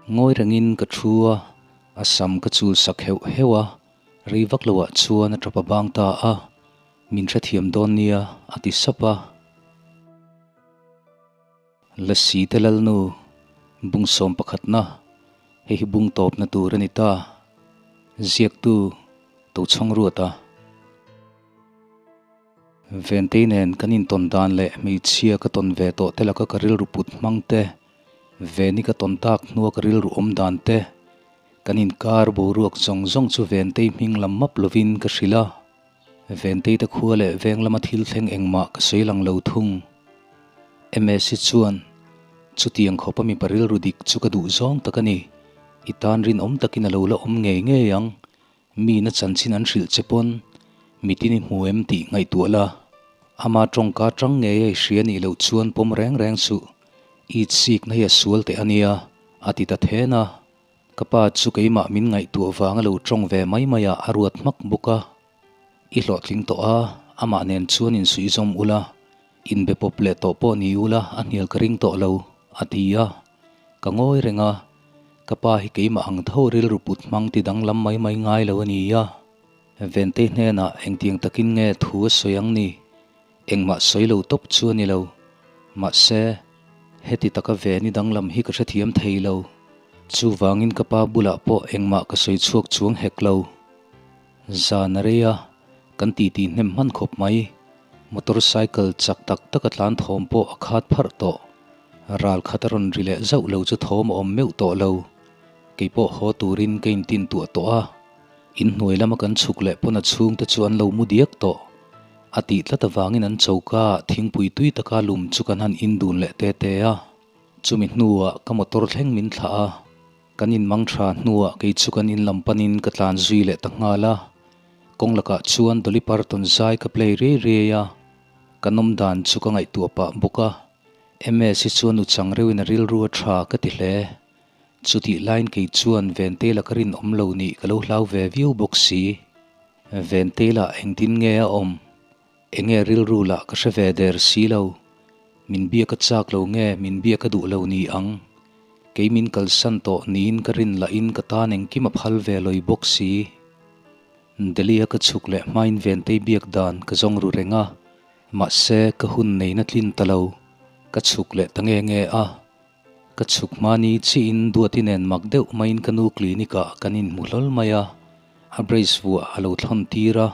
Ngawi rengin ka thu a, a sam ka chul sak heuh heuh a, rei vak loah chuan a tap a bang ta a, min hrethiam dawn nia a ti sap a. Lasi te lalnu, bung sawm pakhatna, hei hi bung tawpna tur a ni ta, ziaktu Tochhawng Ruata. Ventei nen kan intawn dan leh hmeichhia ka tawn ve tawh te laka ka rilru put hmang te, Veni ka tawn tak hnua ka rilru awm dan te, kan inkar boruak zawng zawng chu Ventei hming lam map lovin ka hrilh a. Ventei te khua leh veng lama thil thleng engmah ka sawi lang lo thung. Msi chuan, Chutiang khawpa mipa rilru dik chu ka duh zawng tak a ni. I tan rinawm takin a lo la awm ngei ngei ang. Mi na chanchin an hrilh che pawn mitin i hmu em tih ngaihtuah la. Ama tawngka tang ngei a i hria nih loh chuan pawm reng reng suh. I chikna hi a sual teh a nia, a ti ta then a. Ka pa chu keimah min ngaihtuah vang a lo tawng ve mai mai ah a ruat hmak bawk a. I hlawhtling tawh a, amah nen chuan insuihzawm ula, inbe pawp leh tawh pawh ni ula a hnial ka ring tawh lo, a ti a. Ka ngawi reng a, ka pa hi keimah ang tho rilru put hmang ti danglam mai mai ngai lo a ni a. Ventei hnenah engtiang takin nge thu a sawi ang ni? Engmah sawi lo tawp chu a ni lo. Mahse, heti taka ve ni danglam hi ka hrethiam thei lo. Chuvangin ka pa bulah pawh engmah ka sawi chhuak chuang hek lo. Zan a rei a, kan titi hnem hman khawp mai. Motor cycle chak tak taka tlan thawm pawh a khat pharh tawh. Ral khat a rawn ri leh zauh lo chu thawm a awm meuh tawh lo. Kei pawh haw turin ka intin tuah tawh a. Inhnuai lama kan chhuk leh pawn a chhungte chu an lo mu diak tawh. A tih tlat avangin an choka ah thingpui tui taka lum chu kan han in dun leh te te a. Chumi hnuah ka motor thleng min thlah a. Kan inmang tha hnuah kei chu kan in lam panin ka tlan zui leh ta nghal a, kawng lakah chuan Dolly Parton zai ka play riai riai a, ka nawm dan chu ka ngaihtuah pah bawk a, MS hi chuan u chang reuhin a rilru a tha ka ti hle. Chutih laiin kei chuan Ventela ka rinawm lo nih ka lo hlau ve viau bawk si. Ventela engtin nge a awm? Enge rilru lah ka hre ve der si lo. Min biak a chak lo nge min biak a duh lo ni ang. Kei min kalsan tawh niin ka rin lahin ka tan engkim a phal ve lawih bawk si. Delhi a ka chhuk leh hmain Ventei biak dan ka zawng ru reng a, mahse ka hun neina tlin ta lo. Ka chhuk leh ta nge nge a. Ka chhuk hmani chiin Duati nen mak deuh maiin ka nu clinic ah kan inhmu hlawl mai a, a brace vuah a lo thlawn tir a.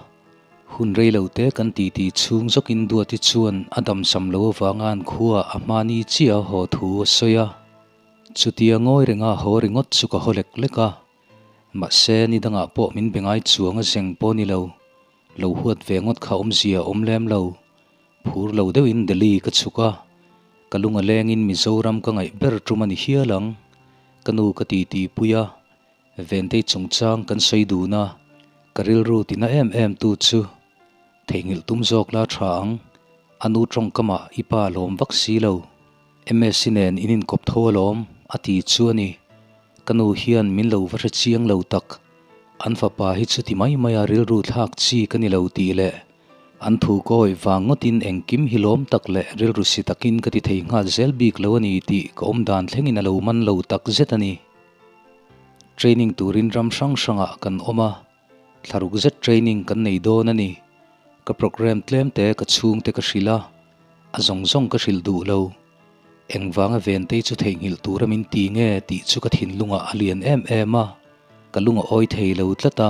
Hun rei lo te kan titi chhung zawkin Duati chuan a damsam lo avanga an khua a hmani chiah a haw thu a sawi a. Chutia ngawi renga haw ringawt chu ka haw lek lek a. Mahse ni dangah pawh min be ngai chuang a zeng pawh ni lo. Lo huat ve ngawt kha awmzia a awm lem lo. Phur lo deuhin Delhi ka chhuk a, ka lung a lengin Mizoram ka ngaih ber tum a ni hial ang. Ka nu ka titi pui a, Ventei chungchang kan sawi dun a, ka rilru tina em em tu chu theihnghilh tum zawk la tha ang, a nu tawngkamah i pa lawm vak si lo. Msi nen in inkawp tho alawm, a ti chu a ni. Ka nu hian min lo va hre chiang lo tak. An fapa hi chuti mai maia rilru thlak chi ka ni lo tih leh An thu kawi vang ngawtin engkim hi lawm tak leh rilru si takin ka ti thei nghal zel bik lo a ni tih ka awm dan thlengin a lo man lo tak zet a ni. Training turin ram hrang hrangah kan awm a, thlaruk zet training kan nei dawn a ni. Ka program tlem te ka chhungte ka hrilh a, a zawng zawng ka hrilh duh lo. Engvanga Ventei chu theihnghilh tura min ti nge tih chu ka thinlungah a lian em em a, ka lung a awi thei lo tlat a,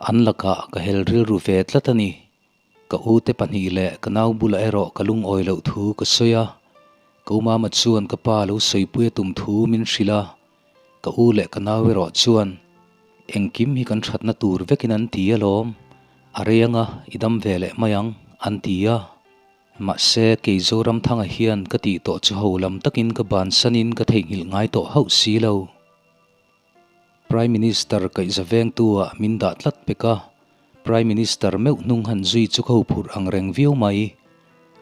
an lakah ka hel rilru ve tlat a ni. Ka ute pahnih leh ka nau bulah erawh ka lungawi loh thu ka sawi a, ka u mama chuan ka pa lo sawipui a tum thu min hrilh a, ka u leh ka nau erawh chuan engkim hi kan thatna tur vekin an ti alawm, a rei anga i dam ve leh mai ang an ti a. Mahse, kei Zoramthanga hian ka tih tawh chu ho lam takin ka bansanin ka theihnghilh ngai tawh hauh si lo. Prime Minister kaihza vengtu-ah min dah tlat pek a, Prime Minister meuh hnung han zui chu ka huphurh ang reng viau mai.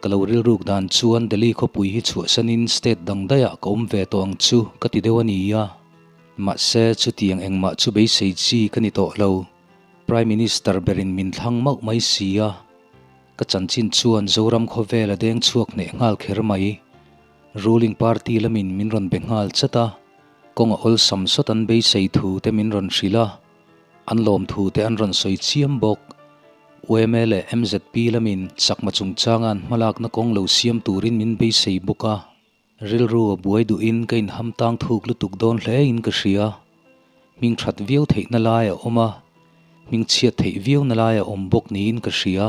Ka lo rilruk dan chuan Delhi khawpui hi chhuahsanin state dang daihah ka awm ve tawh ang chu ka ti deuh a ni a. Mahse, chutiang engmah chu beisei chi ka ni tawh lo. Prime Minister berin min thlang mauh mai si a. Ka chanchin chuan Zoram khawvel a deng chhuak hneh nghal kher mai. Ruling party lamin min rawn be nghal chat a. Kawng a awlsam sawt an beisei thu te min rawn hrilh a, an lawm thu te an rawn sawi chiam bawk. Yma leh MZP lamin chakma chungchanga an hmalakna kawng lo siam turin min beisei bawk a. Rilru a buai duhin ka inham tang thuk lutuk dawn hle in ka hria. Hming that viau theihna lai a awm a, hming chhiat theih viauna lai a awm bawk niin ka hria.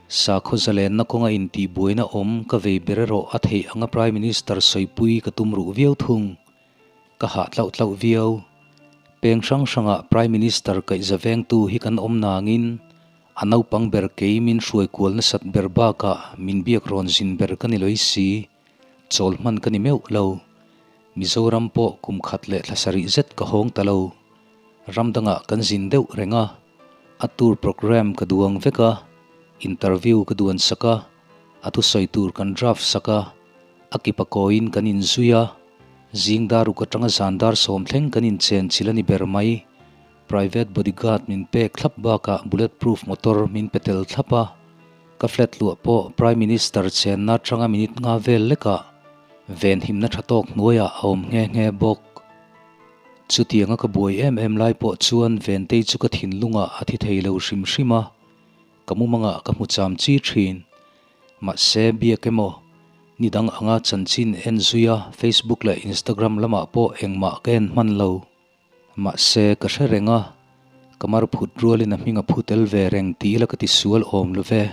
Sakhaw zalenna kawnga intihbuaina awm ka vei ber erawh a theih anga Prime Minister sawipui ka tum ruh viau thung. Ka hah tlauh tlauh viau. Peng hrang hrangah Prime Minister kaihza vengtu hi kan awm nangin a naupang ber kei min hruai kual nasat ber bakah min biak rawn zin ber ka ni lawih si. Chawl hman ka ni meuh lo. Mizoram pawh kum khat leh thla sarih zet ka hawng ta lo. Ram dangah kan zin deuh reng a, a tour programme ka duang vek a, interview ka duan sak a, a thusawi tur kan draft sak a, a kipa kawiin kan inzui a, zing dar uk atanga zan dar sawm thleng kan inchen chil a ni ber mai. Private bodyguard min pek thlap bakah bullet proof motor min pe tel thlap a, ka flat luah pawh Prime Minister chenna atanga minute nga vel lekah venhimna tha tawk hnuaiah a awm nghe nghe bawk. Chutianga ka buai em em lai pawh chuan Ventei chu ka thinlungah a thi thei lo hrim hrim a, ka mumangah ka hmu cham chi thin. Mahse biak emaw, ni dang anga chanchin en zui a Facebook leh Instagram lamah pawh engmah ka en hman lo. Mahse ka hre reng a, ka mar phut rualin a hming a phu tel ve reng tih ila ka ti sual awm lo ve.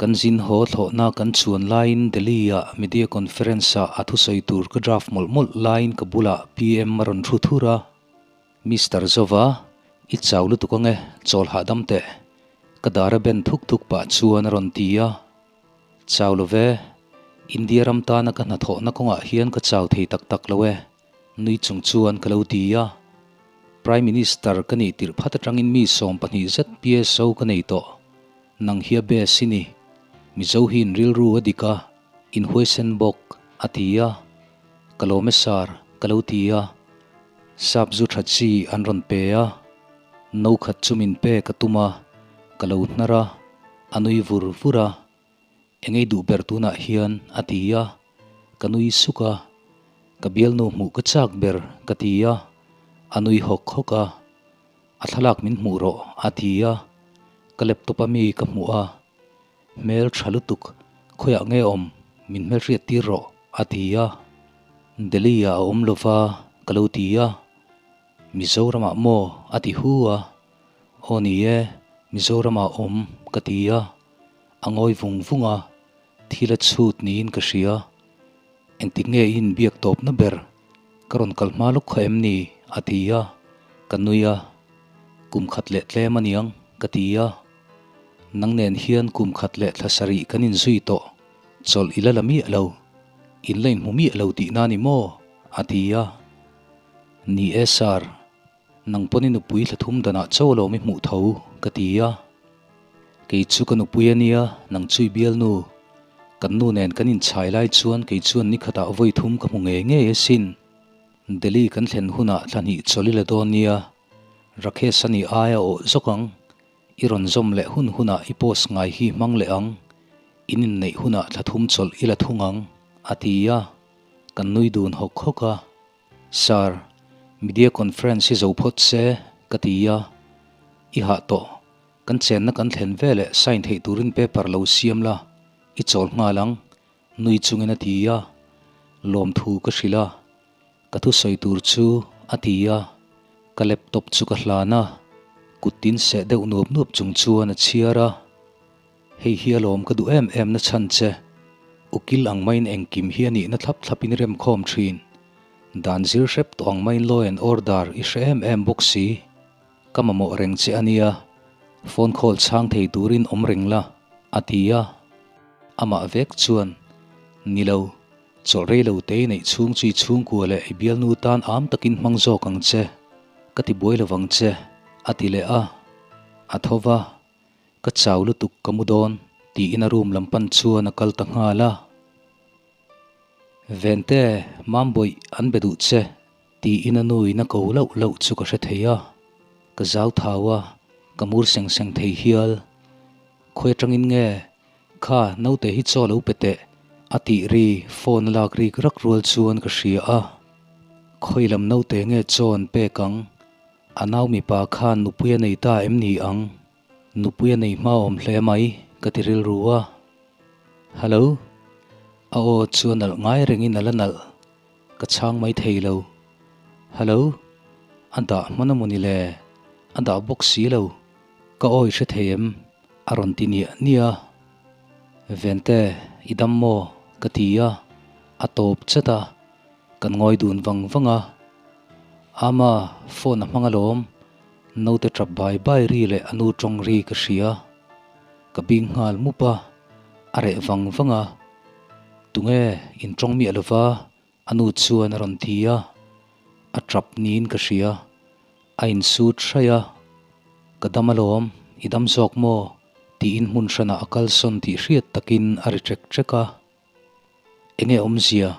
Kan zin haw thlawhna kan chuan laiin Delhi-ah media conference-ah a thusawi tur ka draft mawlh mawlh laiin ka bulah PM a rawn thu thur a. Mister Zova, i chau lutuk ange, chawl hahdam teh. Ka dar a ben thuk thuk pah chuan a rawn ti a. Chau lo ve, India ram tana ka hnathawhna kawngah hian ka chau thei tak tak lo e. Nui chung chuan ka lo ti a, Prime Minister ka nih tirh phat atangin mi 12 zet PSO ka nei tawh. Nang hi a best i ni. Mizo hi in rilru a dik a, in huaisen bawk, a ti a. Ka lawm e sir, ka lo ti a. Sap zu tha chi an rawn pe a. No khat chu min pek a tum a, ka lo hnar a, a nui vur vur a. Engei duh ber tunah hian a ti a, ka nui suk a, ka bialnu hmuh ka chak ber ka ti a, a nui hawk hawk a, a thlalak min hmuh rawh a ti a, ka laptop a mi ka hmuh a, hmel tha lutuk khawiah nge awm min hmelhriat tir rawh a ti a, Delhi ah a awm lova ka lo ti a, Mizoramah maw a ti hu a, aw ni e Mizoramah awm ka ti a. A ngawi vung vung a, thil a chhut niin ka hria. Engtik nge i inbiak tawpna ber? Ka rawn kal hma lawk kha em ni? a ti a, ka nui a. Kum khat leh tlem a niang, ka ti a. Nang nen hian kum khat leh thla sarih kan inzui tawh, chawlh i la la miah lo. In la inhmu miah lo tihna ni maw? a ti a. Ni e sir. Nang pawn i nupui thla thum danah chaw alawm i hmuh tho, ka ti a. Kei chu ka nupui a nia, nang chu i bialnu. Kan nu nen kan inchhai lai chuan kei chuan ni khatah vawi thum ka hmu ngei ngei asin. Delhi kan thlen hunah thla hnih chawlh i la dawn nia. Rakesh a nih aia awh zawk ang. I rawn zawm leh hun hunah i post ngai hi hmang leh ang. In inneih hunah thla thum chawlh i la thung ang, a ti a. Kan nui dun hawk hawk a. Sir, media conference hi zo phawt se, ka ti a. I hah tawh. Kan chenna kan thlen veleh sign theih turin paper lo siam la, i chawl nghal ang, nui chungin a ti a. Lawmthu ka hrilh a. Ka thusawi tur chu a ti a. Ka laptop chu ka hlan a. Kut tin seh deuh nuap nuap chung chuan a chhiar a. Hei hi alawm ka duh em em na chhan che. Ukil ang maiin engkim hi a nihna thlap thlapin i remkhawm thin. Dan zir hrep tawh ang maiin law and order i hre em em bawk si. Ka mamawh reng che a nia, phone call chhang thei turin awm reng la, a ti a. Amah vek chuan, Ni lo, chawlh rei lo te i neih chhung chu i chhungkua leh i bialnu tan am takin hmang zawk ang che, ka ti buai lovang che, a ti leh a. A tho va. Ka chau lutuk ka mu dawn tiin a room lam pan chuan a kal ta nghal a. Vente, Mambawih an be duh che tiin a nu in a ko loh loh chu ka hre thei a. Ka zau thau a, ka mur seng seng thei hial. Khawi atangin nge kha naute hi chaw lo pe teh a tih ri phone a lak rik rak rual chuan ka hria a. Khawi lam naute nge chaw an pek ang? A nau mipa khan nupui a nei ta em ni ang? Nupui a nei hma awm hle mai, ka ti rilru a. Hello? A aw chu a nalh ngai rengin a la nalh. Ka chhang mai thei lo. Hello? A dah hman a maw ni le? A dah bawk si lo. Ka awi hre thei em? A rawn ti niah niah a. Vente, i dam maw? Ka ti a. A tawp chat a. Kan ngawi dun vang vang a. Ama, phone a hmang alawm. Naute tap bai bai ri leh a nu tawng ri ka hria. Ka bing nghal mup a, a reh vang vang a. Tunge in tawng miah lova a nu chuan a rawn ti a. A tap niin ka hria. A insut hraih a. Ka dam alawm, i dam zawk maw? tiin hmun hranah a kalsawn tih hriat takin a ri ṭek ṭek a. Enge awmzia,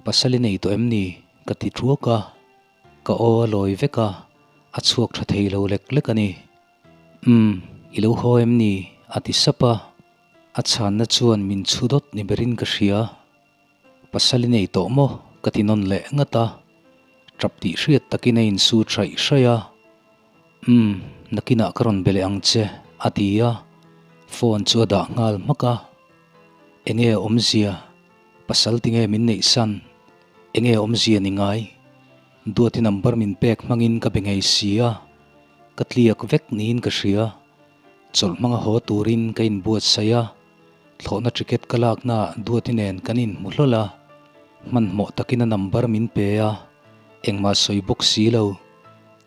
pasal i nei tawh em ni? ka ti thuak a, ka aw a lawi vek a, a chhuak tha thei lo lek lek a ni. Umm, i lo haw em ni? a ti sap a, a chhanna chuan min chhu dawt ni berin ka hria. Pasal i nei tawh maw? ka ti nawn leh ngat a, tap tih hriat takin a insu hraih hraih a. Umm, nakinah ka rawn be leh ang che, a ti a, phone chu a dah nghal hmak a. Enge awmzia? Pasal tinge min neih san? Enge awmzia ni ngai? Duati number min pek hmangin ka be ngei si a, ka tliak vek niin ka hria. Chawlh hmanga haw turin ka inbuatsaih a, thlawhna ticket ka laknaah Duati nen kan inhmu hlawl a, hmanhmawh takin a number min pe a, engmah sawi bawk si lo.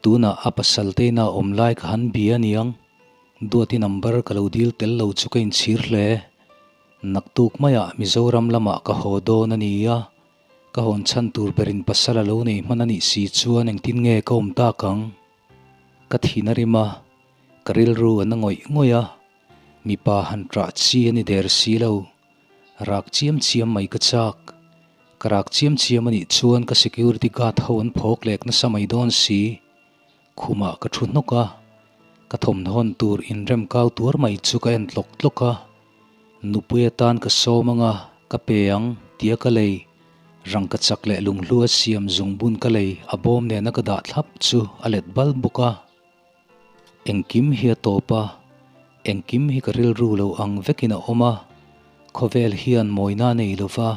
Tunah a pasal te ina awm lai ka han bia aniang, Duati number ka lo dil tel lo chu ka inchhir hle. Naktuk maiah Mizoram lamah ka haw dawn a ni a, ka hawn chhan tur berin pasal a lo nei hman a nih si chuan engtin nge ka awm tak ang? Ka thin a rim a, ka rilru a na ngawih ngawih a, mipa han ṭah chi a ni der si lo. Rak chiam chiam mai ka chak. Ka rak chiam chiam a nih chuan ka security guard ho an phawk lek nasa mai dawn si. Khumah ka thu hnawk a, ka thawmhnawn tur inrem kau tuar mai chu ka en tlawk tlawk a. Nupui atan ka sawm anga ka pe ang tia ka lei. Rangka chak leh lunghlu a siam zungbun ka lei a bawm nena ka dah thlap chu a let bal bawk a. Engkim hi a tawp a, engkim hi ka rilru lo ang vekin a awm a, khawvel hian mawina a nei lova,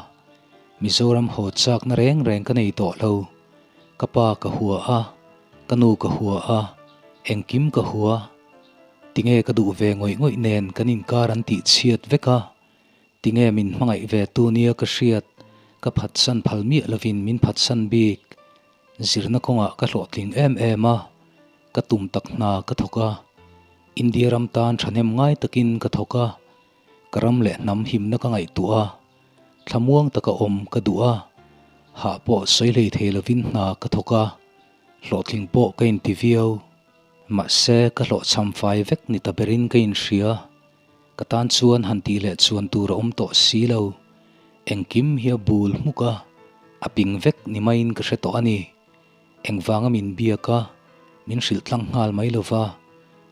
Mizoram haw chakna reng reng ka nei tawh lo. Ka pa ka hua a, ka nu ka hua a, engkim ka hua. Tinge ka duh ve ngawih ngawih nen kan inkar an tih chhiat vek a, tinge min hmangaih ve tu nia ka hriat, ka phatsan phal miah lovin min phatsan bik. Zirna kawngah ka hlawhtling em em a, ka tum tak hna ka thawk a, India ram tan thahnem ngai takin ka thawk a, ka ram leh hnam himna ka ngaihtuah a, thlamuang taka awm ka duh a, hah pawh sawi hlei thei lovin hna ka thawk a, hlawhtling pawh ka inti viau. Mahse, ka hlawhchham fai vek ni ta berin ka inhria. Ka tan chuan han tih leh chuan tur a awm tawh si lo. Engkim hi a bul hmuk a, a ping vek ni maiin ka hre tawh a ni. Engvanga min biak a, min hrilh tlang nghal mai lo va,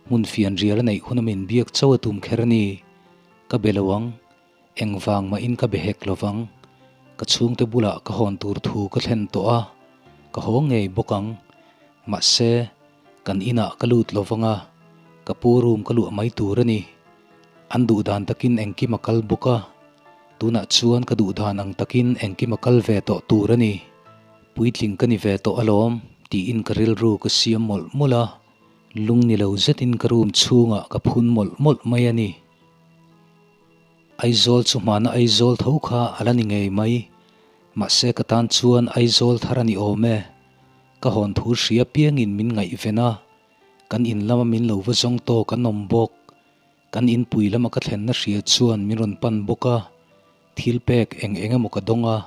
hmun fian rial a neih huna min biak chauh a tum kher a ni. Ka be lo ang, engvang mahin ka be hek lo vang. Ka chhungte bulah ka hawn tur thu ka thlen tawh a, ka haw ngei bawk ang. Mahse, Kan inah ka lut lo vang a, ka pu room ka luah mai tur a ni. An duh dan takin engkim a kal bawk a, tunah chuan ka duh dan ang takin engkim a kal ve tawh tur a ni. Puitling ka ni ve tawh alawm tiin ka rilru ka siam mawlh mawlh a, lung ni lo zetin ka room chhungah ka phun mawlh mawlh mai a ni. Aizawl chu hmana Aizawl tho kha a la ni ngei mai, mahse ka tan chuan Aizawl thar a ni awm e. Ka hawn thu hria piangin min ngaihven a, kan in lama min lo va zawng tawk an awm bawk. Kan inpui lama ka thlenna hria chuan min rawn pan bawk a, thil pek eng eng emaw ka dawng a.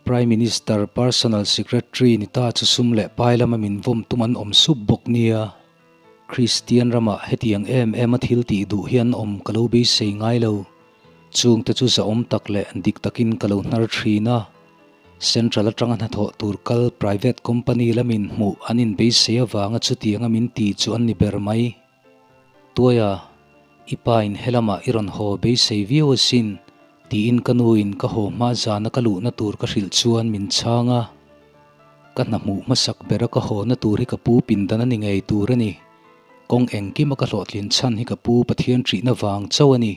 Prime Minister Personal Secretary ni ta chu sum leh pai lama min vawm tum an awm sup bawk nia. Kristian ramah hetiang em em a thil tih duh hi an awm ka lo beisei ngai lo. Chungte chu zahawm tak leh dik takin ka lo hnar thin a. Central atanga hnathawh tur kal private company lamin hmuh an inbeisei avanga chutianga min ti chu an ni ber mai. Tuaia, i pa in helamah i rawn haw beisei viau asin, tiin ka nuin ka haw hma zana ka luhna tur ka hrilh chuan min chhang a. Ka hna hmuh hmasak bera ka hawna tur hi ka pu pindan a ni ngei tur a ni. Kawng engkima ka hlawhtlin chhan hi ka pu Pathian ṭihna vang chauh a ni.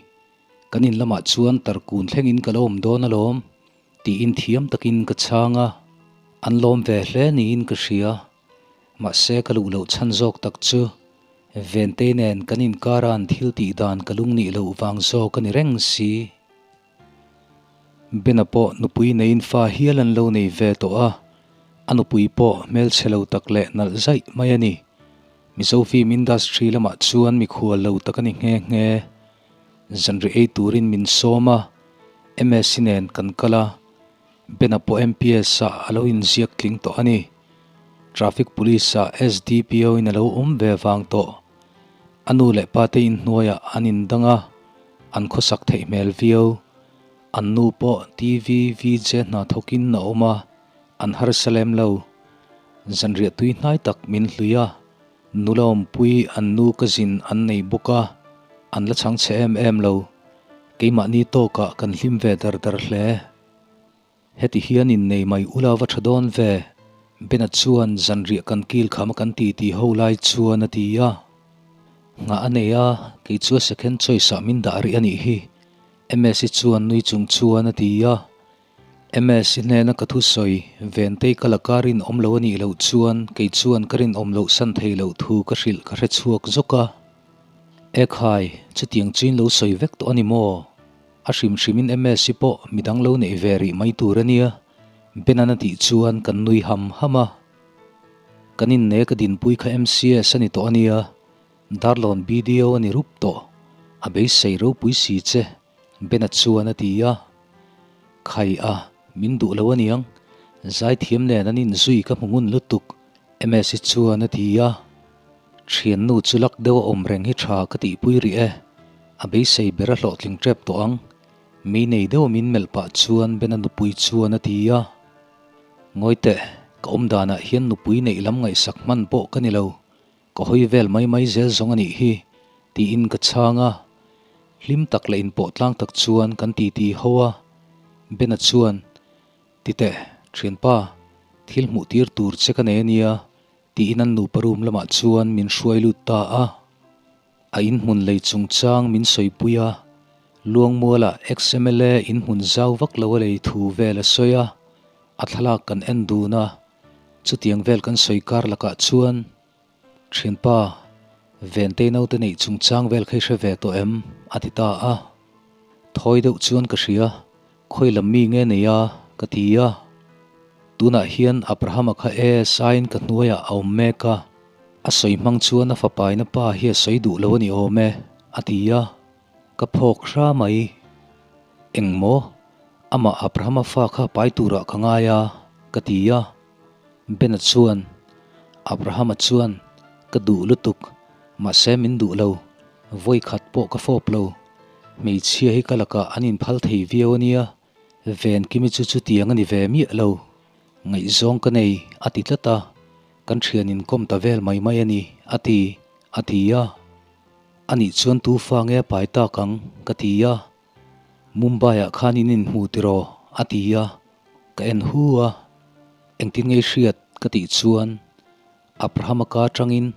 Kan in lamah chuan tarkun thlengin ka lo awm dawn alawm tiin thiam takin ka chhang a, an lawm ve hle niin ka hria. Mahse ka luh loh chhan zawk tak chu Ventei nen kan inkara an thil tih dan ka lung nih loh vang zawk a ni reng si. Bena pawh nupui neiin fa hial an lo nei ve tawh a, a nupui pawh hmelchhe lo tak leh nalh zaih mai a ni. Mizo film industry lamah chuan mikhual lo tak a ni nghe nghe. Zanri ei turin min sawm a, MSc nen kan kal a, Bena pawh MPS ah a lo inziak tling tawh a ni. Traffic Police ah SDPO in a lo awm ve vang tawh. A nu leh pa te inhnuaiah an indang a, an khawsak theih hmel viau. An nu pawh TV, VJ hna thawkin a awm a, an harsa lem lo. Zanriah tui hnai tak min hlui a, nula awmpui an nu ka zin an nei bawk a, an la chhang chhe em em lo. Keimahni tawkah kan hlim ve dar dar hle. Heti hian innei mai ula va tha dawn ve, Bena chuan zanriah kan kil kham a kan ti ti ho lai chuan a ti a. Nghah a nei a, kei chu a second choice ah min dah rih a nih hi, Msi chuan nui chung chuan a ti a. Msi hnena ka thusawi, Ventei ka laka rinawm lo a nih loh chuan kei chuan ka rinawm loh san thei loh thu ka hrilh ka hre chhuak zawk a. Ekhai, chutiang chu in lo sawi vek tawh a ni maw? A hrim hrimin Msi pawh midang lo neih ve rih mai tur a nia, Benan a tih chuan kan nui ham ham a. Kan inne ka dinpui kha MCS a ni tawh a nia, Darlawn BDO a ni rup tawh, a beisei ropui si che, Bena chuan a ti a. Khai a, min duh lo a niang, zaithiam nen an inzui ka hmu ngun lutuk, Msi chuan a ti a. Thiannu chu lak deuh a awm reng hi tha ka tihpui rih e, a beisei ber a hlawhtling tep tawh ang. Mi nei deuh min melh pah chuan Bena nupui chuan a ti a. Ngawi teh, ka awm danah hian nupui neih lam ngaihsak hman pawh ka ni lo, ka hawi vel mai mai zel zawng a nih hi, tiin ka chhang a. Hlim tak leh inpawh tlang tak chuan kan titi ho a. Bena chuan, Ti teh, thianpa, thil hmuh tir tur che ka nei a nia, Tiin an nupa room lamah chuan min hruai lut ta a. A inhmun lei chungchang min sawipui a, Luangmualah ex-MLA inhmun zau vak lo a lei thu vel a sawi a, a thlalak kan en dun a, chutiang vel kan sawi kar lakah chuan, Thianpa, Ventei naute neih chungchang vel kha i hre ve tawh em? a ti ta a. Thawi deuh chuan ka hria, Khawi lam mi nge nei a? ka ti a. Tunah hian Abrahama kha ASI-in ka hnuaiah a awm mek a, a sawi hmang chuan a fapaina pa hi a sawi duh lo a ni awm e, a ti a. Ka phawk hra mai. Engmaw? Amah Abrahama fa kha pai turah ka ngai a, ka ti a. Bena chuan, Abrahama chuan, Ka duh lutuk, mahse min duh lo, vawi khat pawh ka fawp lo. Hmeichhia hi ka lakah an inphal thei viau a nia, Venkimi chu chutiang a ni ve miah lo. Ngaihzawng ka nei, a ti tlat a, kan thian inkawm ta vel mai mai a ni, a ti, a ti a. Anih chuan tu fa nge a pai tak ang? ka ti a. Mumbai-ah khan in inhmu tiraw? a ti a, ka en hu a. Engtin nge i hriat? ka tih chuan Abraham-a ka atangin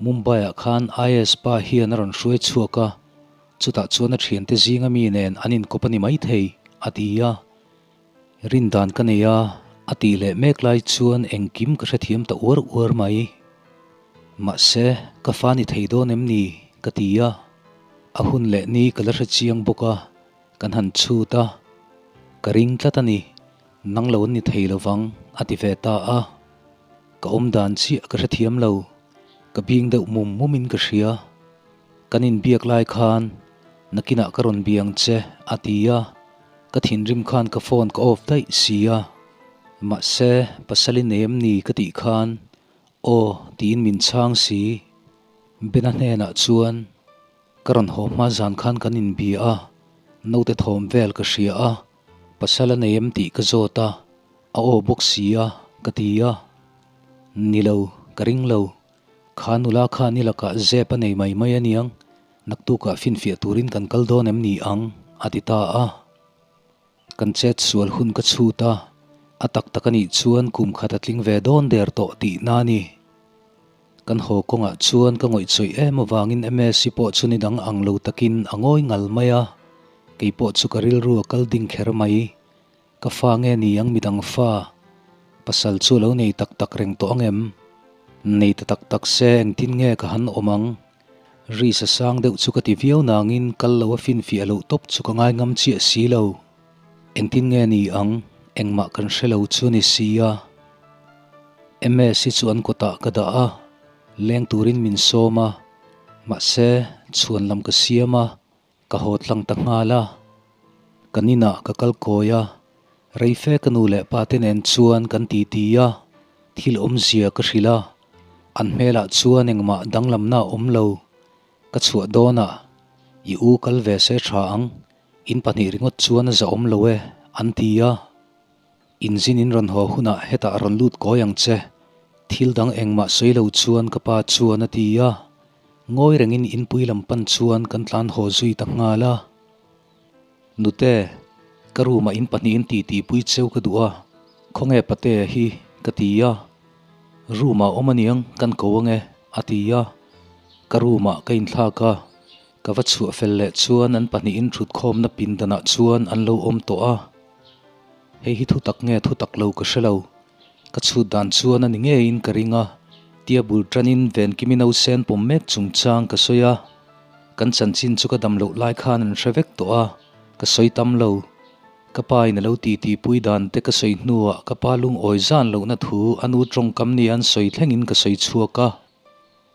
Mumbai-ah khan IAS pa hian a rawn hruai chhuak a, chutah chuan a thiante zinga mi nen an inkawp a ni maithei, a ti a. Rindan ka nei a, a tih leh mek lai chuan engkim ka hrethiam ta uar uar mai. Mahse, ka fa ni thei dawn em ni? ka ti a. A hun leh ni ka la hre chiang bawk a, kan han chhut a. Ka ring tlat a ni, nang lo an ni thei lovang, a ti ve ta a. Ka awm dan chiah ka hrethiam lo, ka bing deuh mum mum in ka hria. Kan inbiak lai khan nakinah ka rawn biang che a ti a, ka thinrim khan ka phone ka off daih si a. Mahse, pasal i nei em ni ka tih khan aw tiin min chhang si. Bena hnenah chuan ka rawn haw hma zan khan kan inbia a, naute thawm vel ka hria a, pasal a nei em tih ka zawt a, a aw bawk si a ka ti a. Ni lo, ka ring lo. Kha nula khan i lakah zep a nei mai mai a niang, naktukah finfiah turin kan kal dawn em ni ang? a ti ta a. Kan chet sual hun ka chhut a, A tak tak a nih chuan kum khat a tling ve dawn der tawh tihna a ni. Kan haw kawngah chuan ka ngawihchawih em avangin Msi pawh chu ni dang ang lo takin a ngawi ngal mai a, kei pawh chu ka rilru a kal ding kher mai. Ka fa nge ni ang midang fa? Pasal chu a lo nei tak tak reng tawh ang em? Nei ta tak tak se engtin nge ka han awm ang? Ri sa sang deuh chu ka ti viau nangin kal lo a finfiah loh tawp chu ka ngai ngam chiah si lo. Engtin nge ni ang? Engmah kan hre lo chu ni sia. MS hi chu an kawtah ka dah a, leng turin min sawm a, mahse chhuan lam ka siam a, Ka haw tlang ta nghal a, kan inah ka kal kawi a, reife ka nu leh pa te nen chuan kan titi a, thil awmzia ka hrilh a, an hmelah chuan engmah danglamna a awm lo, ka chhuah dawnah i u kal ve se tha ang, in pahnih ringawt chuan a zahawm lo e, an ti a. Inzin in rawn haw hunah hetah rawn lut kawi ang che, thil dang engmah sawi lo chuan ka pa chuan a ti a, ngawi rengin inpui lam pan chuan kan tlan haw zui ta nghal a. Nute, ka room ah in pahnihin titi pui cheu ka duh a, khawnge Patea hi? ka ti a. Room ah awm aniang kan ko ange, a ti a. Ka room ah ka inthlak a, ka va chhuah fel leh chuan an pahnihin thutkhawmna pindanah chuan an lo awm tawh a. Hei hi thutak nge thutak lo ka hre lo. Ka chhut dan chuan a ni ngeiin ka ring a, tia bul tanin Venkimi nausen pawm mek chungchang ka sawi a. Kan chanchin chu ka dam loh lai khan an hre vek tawh a, ka sawi tam lo. Ka pa in a lo titi pui dan te ka sawi hnuah ka pa lungawi zan lohna thu a nu tawngkam nia an sawi thlengin ka sawi chhuak a.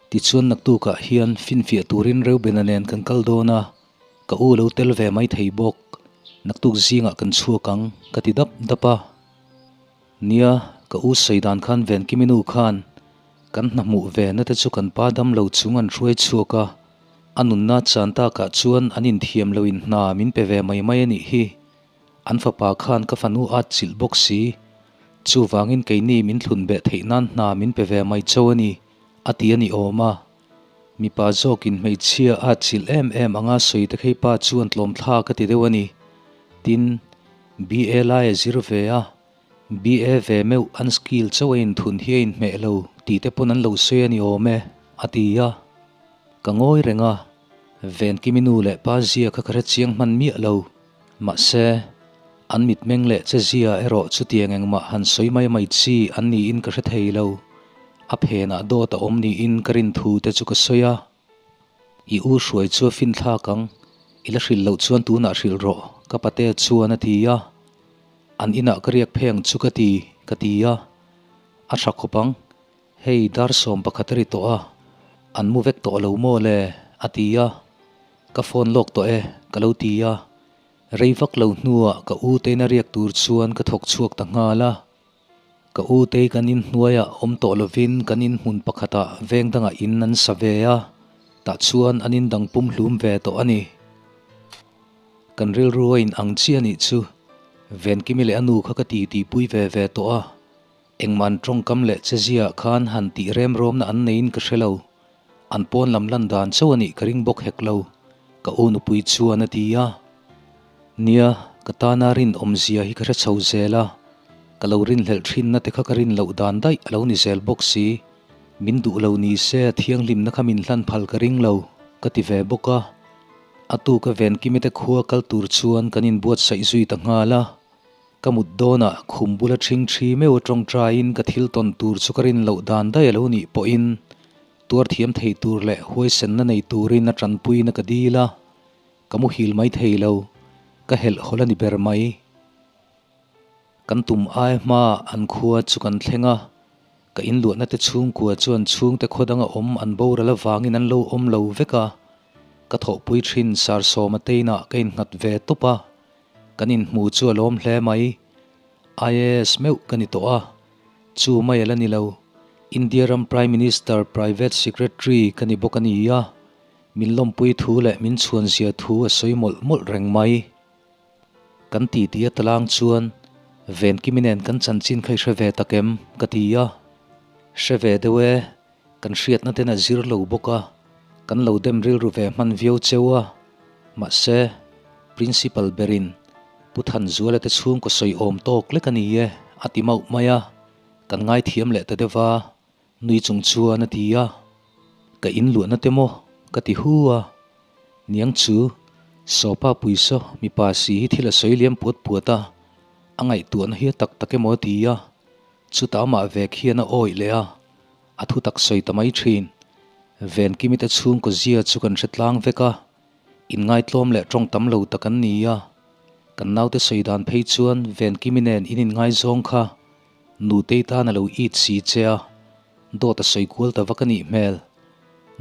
Tichuan naktukah hian finfiah turin Reubena nen kan kal dawn a, Ka u lo tel ve mai thei bawk, naktuk zingah kan chhuak ang, ka ti dap dap a. Nia, ka u sawi dan khan Venkimi nu khan kan hna hmuh ve na te chu kan pa dam lo chung an hruai chhuak a, a nunna chan takah chuan an inthiam lo in hna min pe ve mai mai a nih hi. An fapa khan ka fanu at chilh bawk si, chuvangin keini min thlun beh theih nan hna min pe ve mai cho a ni, a ti a ni awm a. Mipa zawkin hmeichhia a chilh em em anga sawi te khei pa chuan tlawmthla ka ti deuh a ni. Tin, BA lai a zir ve a, BA ve meuh an skill chauh a inthun hi a inhmeh lo tih te pawn an lo sawi a ni awm e, a ti a. Ka ngawi reng a, Venkimi nu leh pa zia kha ka hre chiang hman miah lo. Mahse, an mitmeng leh che zia erawh chutiang engmah han sawi mai mai chi an niin ka hre thei lo. A phenah dawt a awm niin ka rin thu te chu ka sawi a. I u hruai chu a finthlak ang, i la hrilh loh chuan tunah hrilh rawh, ka pate chuan a ti a. An inah ka riak phei ang chu ka ti, ka ti a. A tha khawp ang, hei dar 11 a ri tawh a, an mu vek tawh lo maw le, a ti a. Ka phone lawk tawh e, ka lo ti a. Rei vak lo hnuah ka u tein a riak tur chuan ka thawk chhuak ta nghal a. Ka u tei kan inhnuaiah awm tawh lovin kan inhmun pakhatah veng dangah in an sa ve a, tah chuan an indang pum hlum ve tawh a ni. Kan rilru a in ang chiah anih chu Venkimi leh a nu kha ka ti tihpui ve ve tawh a, engmah an tawngkam leh che ziaah khan han tih remrawmna an neiin ka hre lo. An pawn lam lan dan chauh anih ka ring bawk hek lo, ka u nupui chuan a ti a. Nia, ka tana rinawmzia hi ka hre chho zel a, ka lo rinhlelh thinna te kha ka rin loh dan daih a lo ni zel bawk si. Min duh lo ni se a thianghlimna kha min hlan phal ka ring lo, ka ti ve bawk a. A tuka Venkimi te khua kal tur chuan kan inbuatsaih zui ta nghal a. Ka mut dawnah khum bula ṭhing ṭhi meuh aṭawngṭaiin ka thil tawn tur chu ka rin loh dan daih a lo nih pawhin tuar thiam thei tur leh huaisenna nei turin a ṭanpuina ka dil a, ka muhil mai thei lo, ka helh hawlh a ni ber mai. Kan tum ai hmaah an khua chu kan thleng a, ka inluahna te chhungkua chuan chhungte khaw danga awm an boral avangin an lo awm lo vek a, ka thawhpui ṭhin Sarsawma teinah ka innghat ve tawp a. Kan inhmu chu a lawm hle mai. IAS meuh ka ni tawh a, chu mai a la ni lo. India ram Prime Minister Private Secretary ka ni bawk a ni a, min lawmpui thu leh min chhuanzia thu a sawi mawlh mawlh reng mai. Kan titi a talang chuan Venkimi nen kan chanchin kha i hre ve tak em? ka ti a. Hre ve deuh e, kan hriatna ten a zir lo bawk a, kan lo dem rilru ve hman viau cheu a. Mahse, Principal berin Pu Thanzuala te chhungkaw sawi awm tawk lek a ni e, a ti mauh mai a, kan ngaithiam leh ta deuh va, nui chung chuan a ti a. Ka in luahna te maw? ka ti hu a. Niang chu, Sawpa puisaw mipa si hi thil a sawi liam puat puat a, a ngaihtuahna hi a tak tak emaw a ti a, chutah amah vek hian a awih leh a, a thu tak sawi ta mai thin. Venkimi te chhungkaw zia chu kan hre tlang vek a, Inngaitlawm leh tawng tam lo tak an ni a, kan naute sawi dan phei chuan Venkimi nen in inngaizawng kha Nutei tan a lo it si che a, dawt a sawi kual ta vak a nih hmel.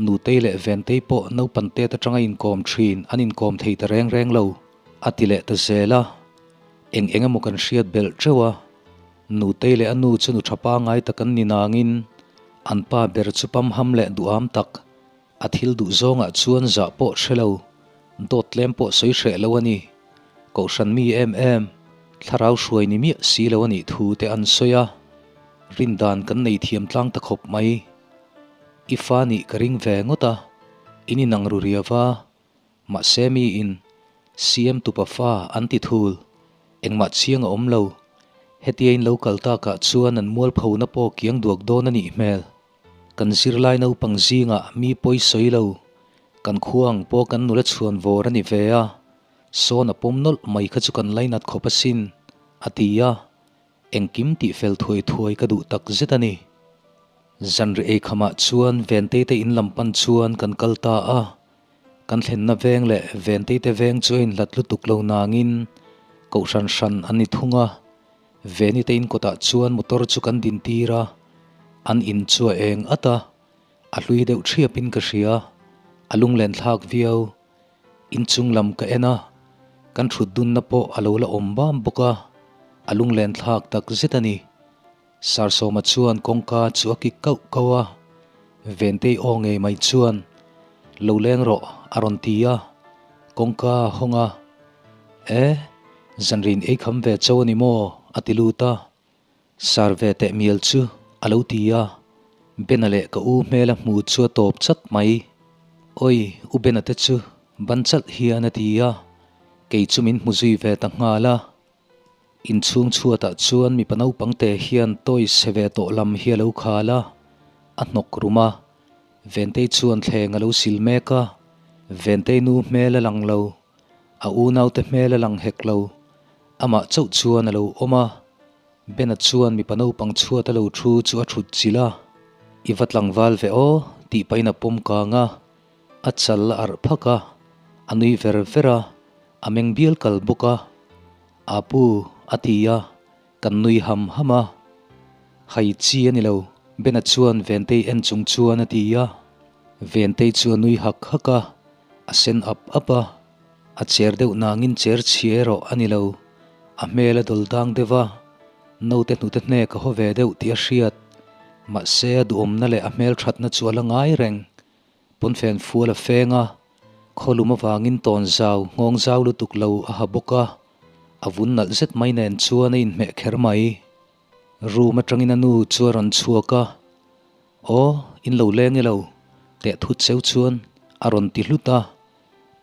Nutei leh Ventei pawh naupan tet atanga inkawm thin an inkawm thei ta reng reng lo, a ti leh ta zel a. Eng eng emaw kan hriat belh teuh a, Nutei leh a nu chu nu tha pangai tak an ni nangin an pa ber chu pamham leh duham tak A thil duh zawngah chuan zah pawh hre lo, dawt tlem pawh sawi hreh lo a ni. Kohhran mi em em, thlarau hruai ni miah si lo a nih thu te an sawi a, rindan kan nei thiam tlang ta khawp mai. I fa nih ka ring ve ngawt a, in inang ru riau a, mahse miin CM tupa fa an ti thul, engmah chiang a awm lo. Hetia in lo kal takah chuan an mualphona pawh kiang duak dawn a nih hmel. Kan zirlai naupang zingah mi pawi sawi lo, kan khua ang pawh kan nula chhuan vawr a ni ve a, sawn a pawm nawlh mai kha chu kan lainat khawp asin, a ti a, engkim tih fel thuai thuai ka duh tak zet a ni. Zanri eikhamah chuan Ventei te in lam pan chuan kan kal ta a, kan thlenna veng leh Ventei te veng chu a inhlat lutuk lo nangin kohhran hran an ni thung a, Veni te in kawtah chuan motor chu kan din tir a, an in chu a eng at a, a hlui deuh thiap in ka hria, a lunglen thlak viau. Inchung lam ka en a, kan thut dunna pawh a lo la awm bam bawk a, a lunglen thlak tak zet a ni. Sarsawma chuan kawngka chu a kik kauh kauh a, Ventei aw ngei mai chuan, Lo leng rawh a rawn ti a, kawngka a hawng a, E, zanrin ei kham ve cho a ni maw? a ti lut a. Sar ve teh mial chu a lo ti a. Bena leh ka u hmela hmu chu a tawp chat mai. Oi, u Bena te chu ban chalh hian a ti a. Kei chu min hmu zui ve ta nghal a. Inchhung chhuatah chuan mipa naupang te hian toys chhe ve tawh lam hi a lo khal a, a hnawk rum a. Ventei chuan thleng a lo sil mek a. Ventei nu hmel a lang lo. A unaute hmel a lang hek lo. Amah chauh chuan a lo awm a. Bena chuan mipa naupang chhuat a lo thu chu a thut chilh a. I va tlangval ve aw, tih pahin a pawm kang a. A chal a arh phak a, a nui ver ver a, a meng bial kal bawk a. Apu, a ti a, kan nui ham ham a. Hai chi a ni lo, Bena chuan Ventei en chung chuan a ti a. Ventei chu a nui hak hak a, a sen ap ap a, a cher deuh nangin cher chhia erawh a ni lo. A hmel a dawl dang deuh a, naute hnute hnek a haw ve deuh tih a hriat. Mahse a duhawmna leh a hmelthatna chu a la ngai reng. Pawnfen fual a feng a, khawlum avangin tawn zau, nghawng zau lutuk lo a ha bawk a, a vun nalh zet mai nen chuan a inhmeh kher mai. Room atangin a nu chu a rawn chhuak a, Aw, in lo leng e lo, teh thut cheu chuan a rawn ti hlut a,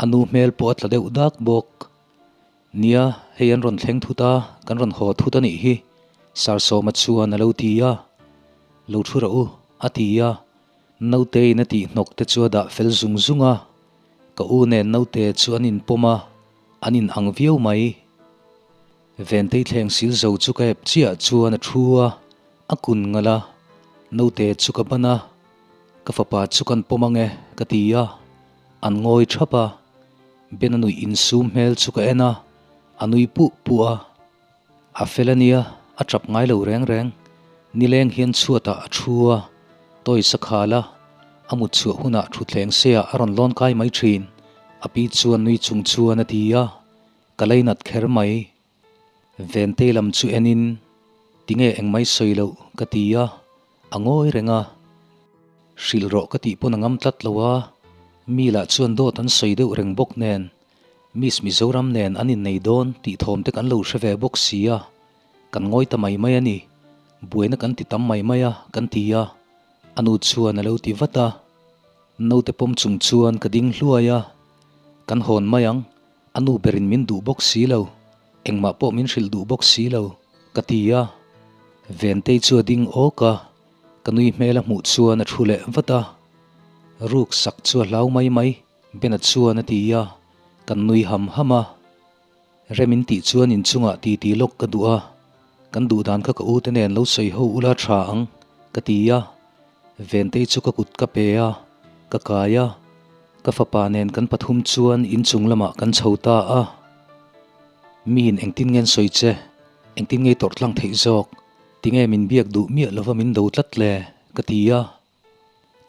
a nu hmel pawh a tla deuh dak bawk. Nia, hei an rawn thleng thut a, kan rawn haw thut a nih hi, Sarsawma chuan a lo ti a. Lo thu rawh u, a ti a. Nauteiin a tih hnawk te chu a dah fel zung zung a, ka u nen naute chu an inpawm a, an in ang viau mai. Ventei thleng sil zo chu ka ep chiah chuan a thu a, a kun ngalh a, naute chu ka ban a, ka fapa chu kan pawm ang e ka ti a, an ngawi thap a, Ben a nuih insum hmel chu ka en a, a nui puh puh a. A fel a nia, a tap ngai lo reng reng. Nileng hian chhuatah a thu a, toys a khal a, a mut chhuah hunah thutthleng seah a rawn lawn kai mai thin, a pi chuan nui chung chuan a ti a, ka leinat kher mai. Ventei lam chu enin, Tinge engmai sawi loh? ka ti a, a ngawi reng a. Hrilh rawh ka tih pawn a ngam tlat lo a, mi lah chuan dawt an sawi deuh reng bawk nen, Miss Mizoram nen an innei dawn tih thawm te kan lo hre ve bawk si a, kan ngawi ta mai mai a ni. Buaina kan ti tam mai mai a, kan ti a. A nu chuan a lo ti vat a. Naute pawm chung chuan ka ding hluai a, Kan hawn mai ang, a nu berin min duh bawk si lo, engmah pawh min hrilh duh bawk si lo, ka ti a. Ventei chu a ding awk a, ka nui hmel a hmuh chuan a thu leh vat a. Ruk sak chu a hlau mai mai, Bena chuan a ti a, kan nui ham ham a. Rem in tih chuan inchungah titi lawk ka duh a, kan duh dan kha ka u te nen lo sawi ho ula tha ang, ka ti a. Ventei chu ka kut ka pe a, ka kai a, ka fapa nen kan pathum chuan inchung lamah kan chho ta a. Miin engtin nge an sawi che? Engtin nge i tawrh tlang theih zawk? Tinge min biak duh miah lova min do tlat le? ka ti a.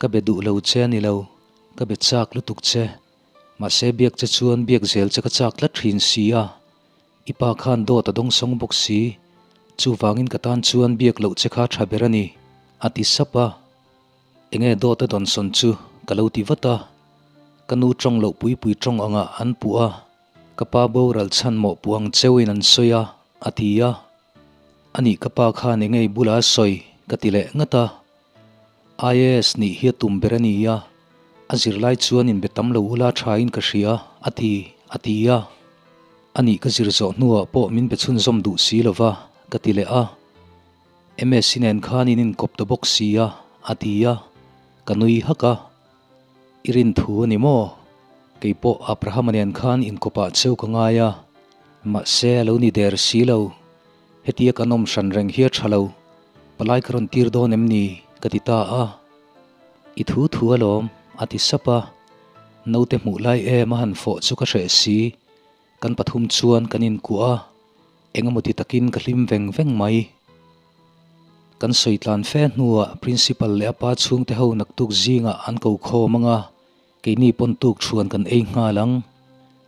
Ka be duh lo che a ni lo, ka be chak lutuk che. Mahse biak che chuan biak zel che ka chak tlat thin si a. I pa khan dawt a dawng sawng bawk si. Chuvangin ka tan chuan biak loh che kha tha ber a ni, a ti sap a. Enge dawt a dawnsawn chu ka lo ti vat a. Ka nu tawng loh pui pui tawng angah an puh a. Ka pa boral chhan mawh puh ang cheuin an sawi a, a ti a. Anih ka pa khan enge i bulah a sawi? ka ti leh ngat a. IAS nih hi a tum ber a ni a, a zirlai chuan inbe tam lo ula thain ka hria, a ti, a ti a. Anih ka zir zawh hnuah pawh min be chhunzawm duh si lo va, ka ti leh a. MS nen khan in inkawp ta bawk si a, a ti a. Ka nui hak a. I rin thu a ni maw? Kei pawh Abrahama nen khan inkawpah cheu ka ngai a, mahse a lo ni der si lo. Hetia kan awm hran reng hi a tha lo. Palai ka rawn tir dawn em ni? ka ti ta a. I thu thu alawm, a ti sap a. Naute hmuh lai em a han fawh chu ka hreh si. Kan pathum chuan kan inkuah a, eng emaw ti takin ka hlim veng veng mai. Kan sawi tlan fe hnuah Principal leh a pa chhungte ho naktuk zingah an ko khawm ang a, keini pawn tuk thuan kan ei nghal ang.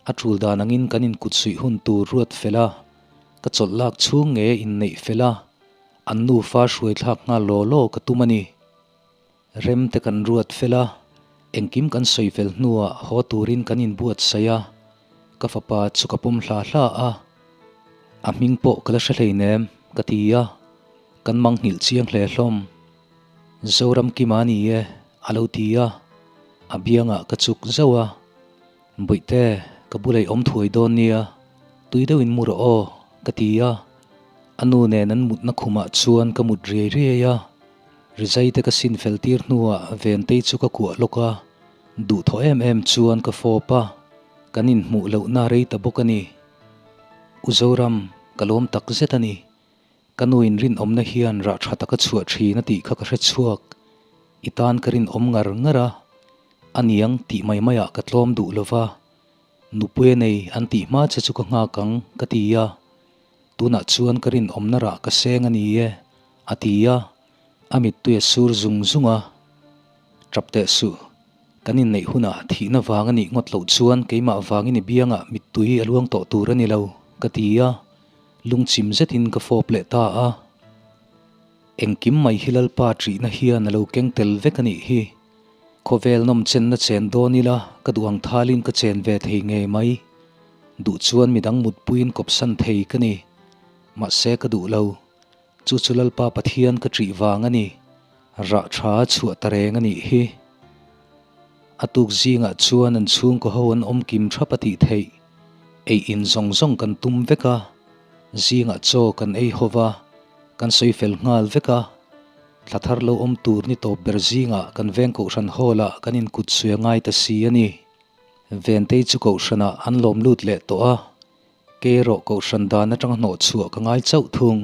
A tul dan angin kan inkut suih hun tur ruat fel a, ka chawlh lak chhung nge inneih fel a, an nufa hruai thlak nghal law law ka tum a ni. Rem te kan ruat fel a, engkim kan sawi fel hnuah haw turin kan inbuatsaih a, ka fapa chu ka pawm hla hla a, a hming pawh ka la hre hleinem ka ti a, kan mangnghilh chiang hle hlawm. Zoram Kima ni e a lo ti a, a biangah ka chuk zauh a, Bawihte ka bulah i awm thuai dawn nia, tui deuhin mu rawh aw ka ti a, a nu nen an mutna khumah chuan ka mut riai riai a. Rizai te ka sin fel tir hnuah Ventei chu ka kuah lawk a, duhthawh em em chuan ka fawp a, kan inhmuh lohna rei ta bawk a ni. U Zoram, ka lawm tak zet a ni. Ka nu in rinawmna hian rah tha taka chhuah thin a tih kha ka hre chhuak. I tan ka rinawm ngar ngar a, a niang tih mai maiah ka tlawm duh lo va, nupui a nei an tih hma che chu ka nghak ang ka ti a, tunah chuan ka rinawmna rah ka seng a ni e. A ti a, a mittui a sur zung zung a. Tap teh suh, kan inneih hunah thihna vang a nih ngawt loh chuan keimah vangin i biangah mittui a luang tawh tur a ni lo, ka ti a, lungchim zetin ka fawp leh ta a. Engkim mai hi Lalpa ṭihna hian a lo keng tel vek a nih hi. Khawvel nawm chenna chen dawn ila ka duh ang thalin ka chen ve thei ngei mai. Duh chuan midang mutpuiin kawpsan thei ka ni. Mahse ka duh lo. Chu chu Lalpa Pathian ka ṭih vang a ni, rah ṭha a chhuah ta reng a nih hi. A tuk zingah chuan an chhungkaw ho an awm kim ṭhap a tih theih. Ei in zawng zawng kan tum vek a, zingah chaw kan ei ho va, kan sawi fel nghal vek a. Thla thar lo awm tur ni tawp ber zingah kan veng kohhran hall ah kan inkut suai a ngai ta si a ni. Ventei chu kohhranah an lawm lut leh tawh a. Kei erawh kohhran dan atanga hnawh chhuah ka ngai chauh thung.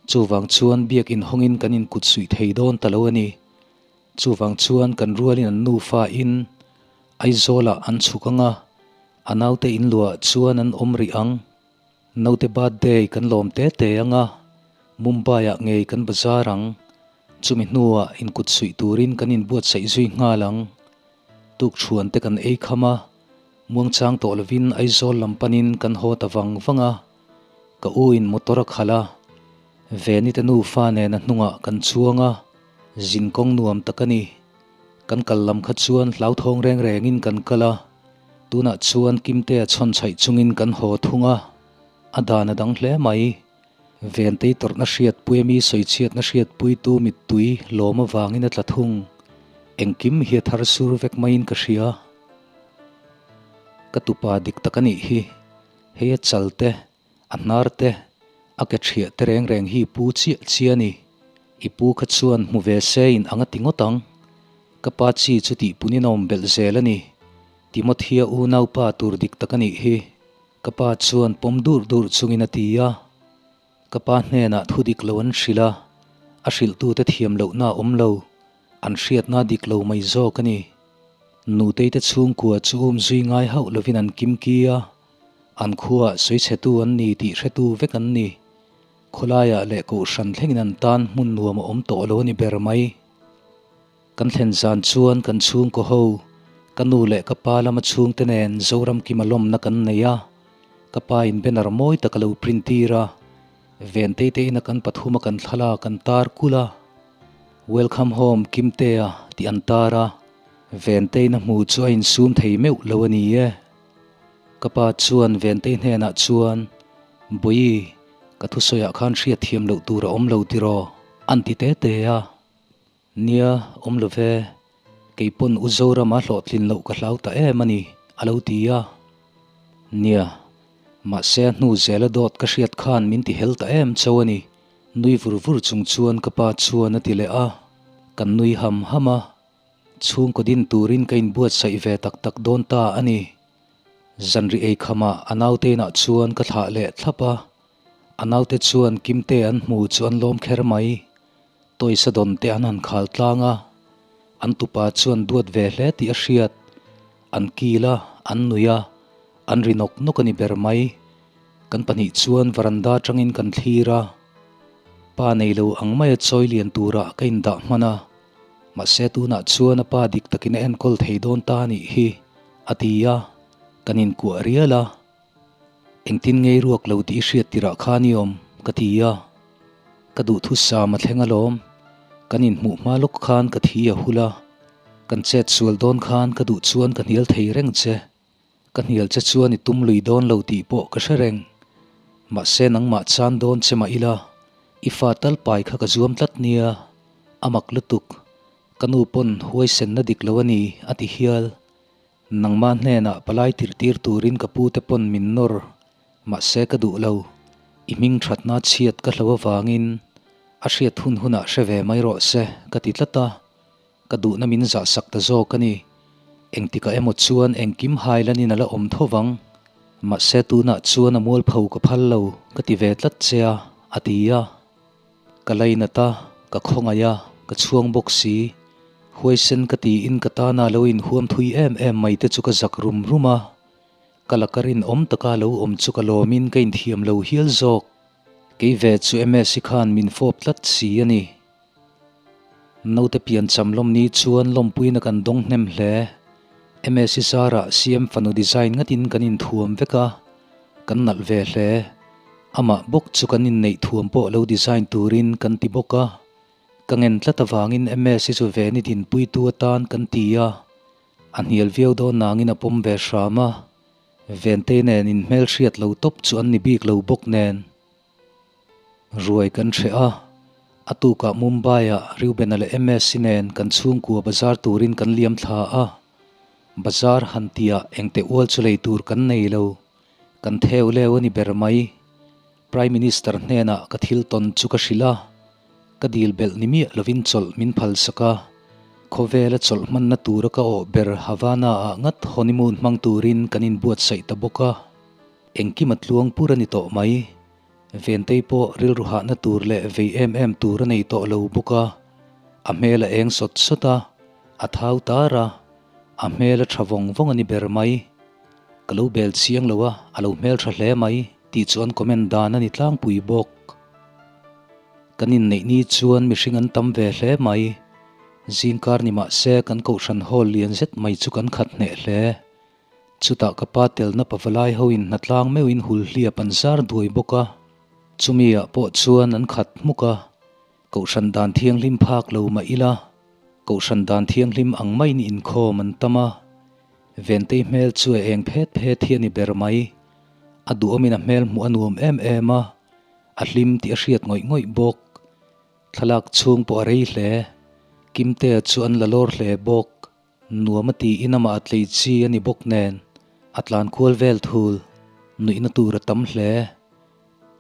Chuvang chuan biak inhawngin kan inkut suih thei dawn ta lo a ni. Chuvang chuan kan rualin an nufa in Aizawlah an chhuk ang a, a naute inluah chuan an awm rih ang. Naute birthday kan lawm te te ang a, Mumbai-ah ngei kan bazar ang. Chumi hnuah inkut suih turin kan inbuatsaih zui nghal ang. Tukṭhuan te kan ei kham a. Muangchang tawh lovin Aizawl lam panin kan haw ta vang vang a, ka u in motor a khalh a, Veni te nufa nen a hnungah kan chuang a, zin kawng nuam tak a ni. Kan kal lam kha chuan hlauthawng reng rengin kan kal a, tunah chuan Kimtea chhawn chhaih chungin kan haw thung a, a dan a dang hle mai. Ventei tawrhna hriatpui ami sawichhiatna hriatpuitu mittui lawm avangin a tla thung. Engkim hi a thar sur vek maiin ka hria. Ka tupa dik tak a nih hi. Hei a chal te, a hnar te, A ke ṭhiah te reng reng hi pu chiah chiah a ni. I pu kha chuan hmu ve se in ang a ti ngawt ang. Ka pa chi chu tih punin a awm belh zel a ni. Timothea unaupa tur dik tak a nih hi. Ka pa chuan pawm dur dur chungin a ti a. Ka pa hnenah thu dik lo an hrilh a, a hrilhtute thiam lohna a awm lo, an hriatna dik lo mai zawk a ni. Nuteite chhungkua chu um zui ngai hauh lovin an kim ki a, an khuaah sawichhetu an ni tih hretu vek an ni. Khawlaiah leh kohhran thlengin an tan hmun nuam a awm tawh lo a ni ber mai. Kan thlen zan chuan kan chhungkaw ho, ka nu leh ka pa lama chhungte nen Zoram kima lawmna kan nei a, ka pa in banner mawi tak a lo print tir a, Ventei te ina kan pathuma kan thlalak kan tar kulh a, Welcome home Kimtea tih an tar a, Ventei na hmu chu a insum thei meuh lo a ni e. Ka pa chuan Ventei hnenah chuan, Bawihi, ka thusawiah khan hriatthiam loh tur a awm lo tiraw? an ti te te a. Nia, awm lo ve. Kei pawn U Zorama hlawhtlin loh ka hlau ta em a ni, a lo ti a. Nia, mahse a hnu zela dawt ka hriat khan min ti hel ta em cho a ni, nui vur vur chung chuan ka pa chuan a ti leh a. Kan nui ham ham a. Chhungkaw din turin ka inbuatsaih ve tak tak dawn ta a ni. Zanri eikhama a naute inah chuan ka thlah leh thlap a. A naute chuan Kimte an hmu chu an lawm kher mai. Tawisa dawn te an han khal tlang a, an tupa chuan duat ve hle tih a hriat. An kil a, an nui a, an ri nawk nawk a ni ber mai. Kan pahnih chuan varanda atangin kan thlir a. Pa nei lo ang maia chawi lian turah ka indah hman a, mahse tunah chuan a pa dik takin a enkawl thei dawn ta a nih hi, a ti a, kan inkuah rial a. Engtin ngei ruak lo tih i hriat tirah khan i awm, ka ti a. Ka duhthusam a thleng alawm. Kan inhmuh hma lawk khan ka thi a hul a. Kan chet sual dawn khan ka duh chuan ka hnial thei reng che. Ka hnial che chuan i tum lui dawn lo tih pawh ka hre reng. Mahse nangmah chan dawn che mah ila, i fa tal pai kha ka zuam tlat nia. A mak lutuk. Ka nu pawn huaisenna dik lo a ni, a ti hial. Nangmah hnenah palai tirhtir turin ka pute pawn min nawr, mahse ka duh lo. I hming thatna chhiat ka hlo avangin a hriat hun hunah hre ve mai rawh se ka ti tlat a, ka duhna min zahsak ta zawk a ni. Engtikah emaw chuan engkim hailanin a la awm tho vang, mahse tunah chuan a mualpho ka phal lo ka ti ve tlat che a, a ti a. Ka lainat a, ka khawngaih a, ka chhuang bawk si. Huaisen ka tiin ka tana lo inhuam thui em em mai te chu ka zak rum rum a. Ka laka rinawm taka lo awm chu ka lawmin ka inthiam lo hial zawk. Kei ve chu MS-i khan min fawp tlat si a ni. Naute pian cham lawm ni chuan lawmpuina kan dawng hnem hle. MS-i zarah CM fanu design ngatin kan inthuam vek a, kan nalh ve hle. Amah bawk chu kan inneih thuam pawh lo design turin kan ti bawk a, ka ngen tlat avangin MS-i chu ve ni dinpuitu atan kan ti a, a hnial viau dawn nangin a pawm ve hram a, Ventei nen inhmelhriat lo tawp chu an ni bik lo bawk nen. Ruai kan hreh a, a tukah Mumbai-ah Reuben-a leh MS-i nen kan chhungkua bazar turin kan liam thla a, bazar han tihah engteh ual chu lei tur kan nei lo. Kan theu leu a ni ber mai. Prime Minister hnenah ka thil tawn chu ka hrilh a, ka dil belh ni miah lovin chawlh min phal sak a. Khawvela chawlh hmanna tura ka awh ber Havana-ah ngat honeymoon hmang turin kan inbuatsaih ta bawk a. Engkim a tluang pur a ni tawh mai. Ventei pawh rilru hahna tur leh vei em em tur a nei tawh lo bawk a. A hmel a eng sawt sawt a, a thau tar a, a hmel a tha vawng vawng a ni ber mai. Ka lo bel chiang lo a, a lo hmeltha hle mai tih chu an comment dan a ni tlangpui bawk. Kan inneih ni chuan mihring an tam ve hle mai. Zingkar ni mah se kan kohhran hall lian zet mai chu kan khat hneh hle. Chutah ka pa telna pavalai hoin hnatlang meuhin hulhliap an zar duai bawk a. Chumi ah pawh chuan an khat hmuk a. Kohhran dan thianghlim phak lo mah ila, Kohhran dan thianghlim ang maiin inkhawm an tam a. Ventei hmel chu a eng phet phet hi a ni ber mai. A duhawmin a hmel hmuh a nuam em em a, a hlim tih a hriat ngawih ngawih bawk. Thlalak chhung pawh a rei hle. Kimtea chu an la lawr hle bawk. Nuam a tiin amah a tlei chi a ni bawk nen, a tlan kual vel thul. Nuihna tur a tam hle.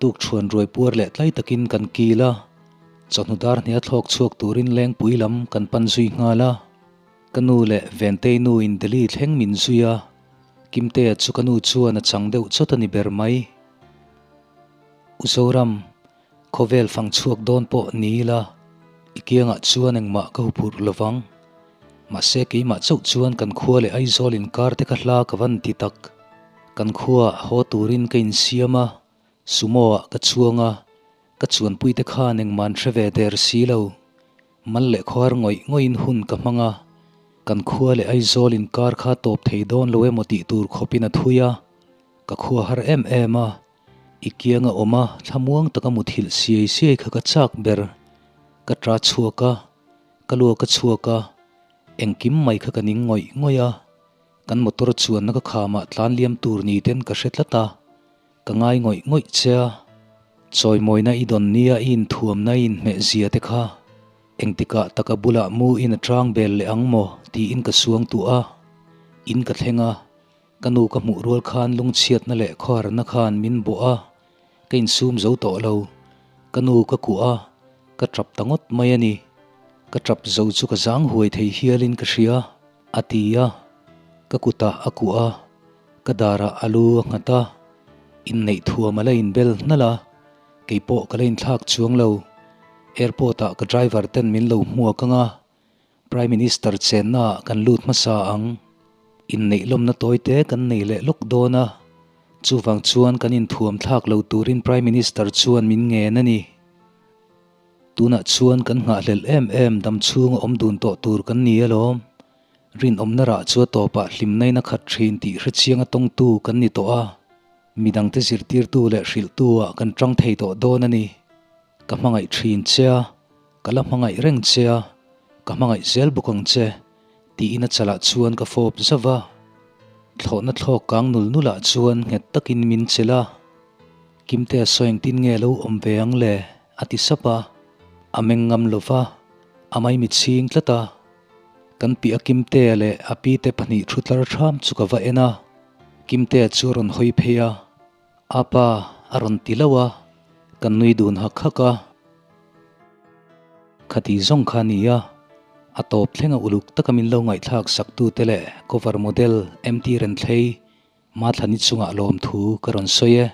Tukṭhuan ruai puar leh tlai takin kan kil a, chawhnu dar hnia thlawk chhuak turin Lengpui lam kan pan zui nghal a. Ka nu leh Ventei nu in Delhi thleng min zui a, Kimtea chu ka nu chuan a chang deuh chawt a ni ber mai. U Zoram, khawvel fang chhuak dawn pawh ni ila, i kiangah chuan engmah ka huphurh lovang. Mahse keimah chauh chuan kan khua leh Aizawl inkar te ka hla ka van ti tak. Kan khuaah haw turin ka insiam a, Sumo ah ka chuang a, ka chuanpuite khan engmah an hre ve der si lo. Mal leh khuar ngawih ngawihin hun ka hmang a, kan khua leh Aizawl inkar kha tawp thei dawn lo emaw tih tur khawpin a thui a, ka khua har em em a, i kianga awm a thlamuang taka muthilh siai siai kha ka chak ber. Ka ta chhuak a, ka luak a chhuak a, engkim mai kha ka ning ngawih ngawih a, kan motor chuanna ka khamah tlan liam tur ni ten ka hre tlat a, Ka ngai ngawih ngawih che a, chawimawina i dawn nia i inthuamna i inhmeh zia te kha engtikah taka bulah mu in a tang bel leh ang maw tiin ka suang tuah a, in ka thleng a, ka nu ka hmuh rual khan lungchhiatna leh khawharna khan min bawh a, ka insum zo tawh lo, ka nu ka kuah a, ka tap ta ngawt mai a ni, ka tap zo chu ka zang huai thei hialin ka hria, a ti a, ka kutah a kuah a. Ka darah a lu a nghat a, inneih thuam a la inbel hnalh a, kei pawh ka la inthlak chuang lo. Airport ah ka driver ten min lo hmuak ang a, Prime Minister chenna ah kan lut hmasa ang. Inneih lawmna tawi te kan nei leh lawk dawn a, chuvang chuan kan inthuam thlak lo turin Prime Minister chuan min ngen a ni. Tunah chuan kan nghahhlelh em em dam chhunga awm dun tawh tur kan ni alawm. Rinawmna rah chu a tawpah hlimnain a khat thin tih hrechianga tawngtu kan ni tawh a, midangte zirtirtu leh hrilhtu ah kan tang thei tawh dawn a ni. Ka hmangaih thin che a, ka la hmangaih reng che a, ka hmangaih zel bawk ang che, tiin a chalah chuan ka fawp zauh a. Thlawhna thlawk kang nul nulah chuan nghet takin min chelh a. Kimtea sawi engtin nge lo awm ve ang le? a ti sap a, a meng ngam lo va, a maimi chhing tlat a. Kan piah Kimtea leh a pite pahnih thu tlar thram chu ka va en a, Kimtea chu a rawn hawi phei a, Apa a rawn ti lo a, kan nui dun hak hak a. Khati zawng kha a ni a, a tawp thlenga uluk taka min lo ngaihthlak saktute leh cover model MT Renthlei Mathlani chungah lawmthu ka rawn sawi e.